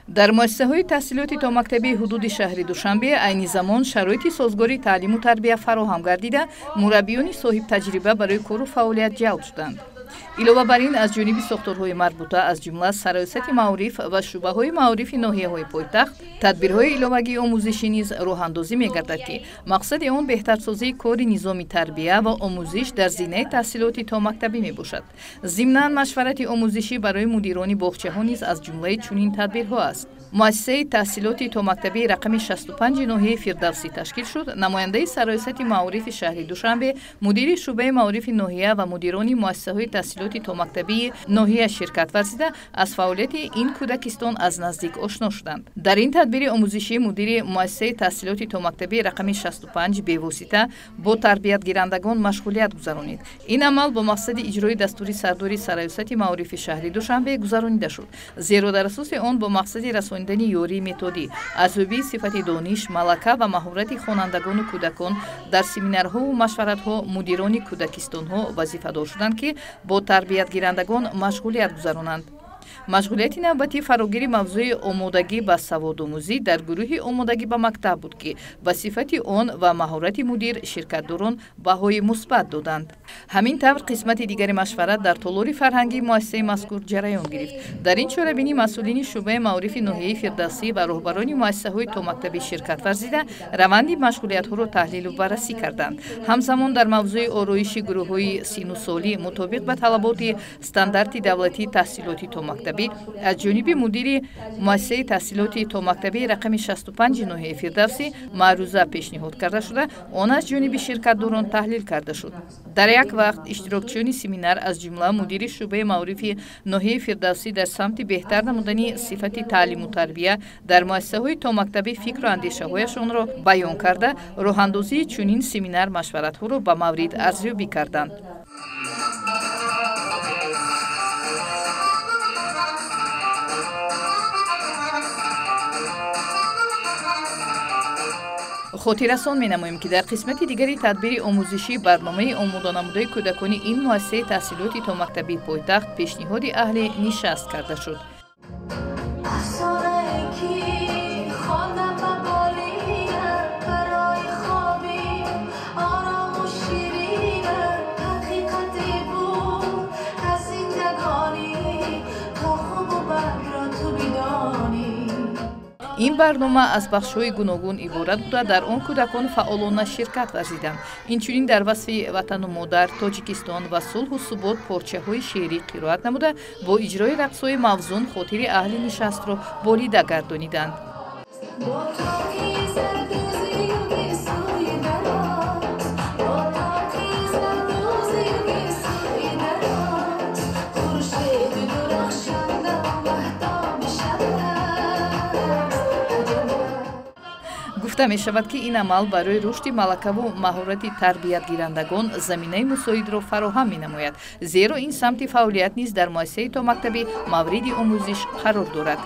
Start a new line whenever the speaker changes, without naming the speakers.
Дар муассисаҳои таҳсилоти томактабии ҳудуди шаҳри Душанбе айни замон шароити созгори таълиму тарбия фароҳам гардида, мураббиёни соҳибтаҷриба барои кору фаъолият ҷалб шуданд. Илова бар ин, аз ҷониби сохторҳои марбута, аз ҷумла Сараёсати маориф ва шӯъбаҳои маорифи ноҳияҳои пойтахт, тадбирҳои иловагии омӯзишӣ низ роҳандозӣ мегардад, ки мақсади он беҳтарсозии кори низоми тарбия ва омӯзиш дар зинаи таҳсилоти томактабӣ мебошад. Зимнан, машварати омӯзишӣ барои мудирони боғчаҳо низ аз ҷумлаи чунин тадбирҳо аст. Муассисаи таҳсилоти томактабии рақами 65 ноҳияи Фирдавсӣ ташкил шуд. Намояндаи Сараёсати маорифи шаҳри Душанбе, мудири шӯъбаи маорифи ноҳия ва мудирони муассисаҳои таҳсилоти томактабии ноҳия ширкат варзида, аз фаъолияти ин кӯдакистон аз наздик ошно шуданд. Дар ин тадбири омӯзишӣ мудири муассисаи таҳсилоти томактабии рақами 65 бевосита бо тарбиятгирандагон машғулият гузаронид. Ин амал бо мақсади иҷрои дастури сардори Сараёсати маорифи шаҳри Душанбе гузаронида шуд, зеро дар асоси он бо мақсади расонидани ёрии методӣ, арзёбии сифати дониш, малака ва маҳорати хонандагону кӯдакон дар семинарҳову машваратҳо мудирони кӯдакистонҳо вазифадор шуданд, ки бо тарбиятгирандагон машғулият гузаронанд. Машғулияти навбатӣ фарогири мавзӯи омодагӣ ба саводомӯзӣ дар гурӯҳи омодагӣ ба мактаб буд, ки ба сифати он ва маҳорати мудир ширкатдорон баҳои мусбат доданд. Ҳамин тавр, қисмати дигари машварат дар толори фарҳангии муассисаи мазкур ҷараён гирифт. Дар ин чорабинӣ масъулини шӯъбаи маорифи ноҳияи Фирдавсӣ ва роҳбарони муассисаҳои томактабӣ ширкат варзида, раванди машғулиятҳоро таҳлилу баррасӣ карданд. Ҳамзамон дар мавзӯи ороиши гурӯҳҳои сину солӣ мутобиқ ба талаботи стандарти давлатии таҳсилоти томактабӣ аз ҷониби мудири муассисаи таҳсилоти томактабии рақами 65 ноҳияи Фирдавсӣ маъруза пешниҳод карда шуда, он аз ҷониби ширкатдорон таҳлил карда шуд. Дар як вақт иштирокчиёни семинар, аз ҷумла мудири шӯъбаи маорифи ноҳияи Фирдавсӣ, дар самти беҳтар намудани сифати таълиму тарбия дар муассисаҳои томактабӣ фикру андешаҳояшонро баён карда, роҳандозии чунин семинар машваратҳоро ба маврид арзёбӣ карданд. Хотиррасон менамоем, ки дар қисмати дигари тадбири омӯзишӣ барномаи омоданамудаи кӯдакони ин муассисаи таҳсилоти томактабии пойтахт пешниҳоди аҳли нишаст карда шуд. Ин барнома аз бахшҳои гуногун иборат буда, дар он кӯдакон фаъолона ширкат варзиданд. Инчунин дар васфи ватану модар, Тоҷикистон ва сулҳу субот порчаҳои шеърӣ қироат намуда, бо иҷрои рақсҳои мавзун хотири аҳли нишастро болида гардониданд. Гуфта мешавад, ки ин амал барои рушди малакаву маҳорати тарбиятгирандагон заминаи мусоидро фароҳам менамояд, зеро ин самти фаъолият низ дар муассисаи томактабӣ мавриди омӯзиш қарор дорад.